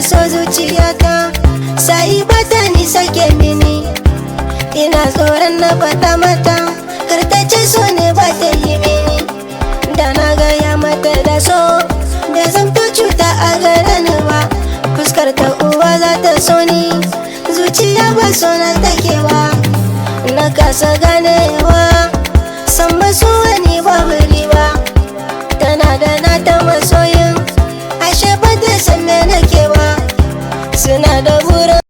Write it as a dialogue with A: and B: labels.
A: so zuciyata sai ba ta ni sake mini. Ina tsoron na faɗa mata, kar ta ce so ne ba ta yi mini. Da na gaya mata da so bai zamto cuta a gare ni ba. Fuskar ta uwa za ta so ni, zuciya ba so na take ba. Na kasa ganewa, san maso wani babu riba.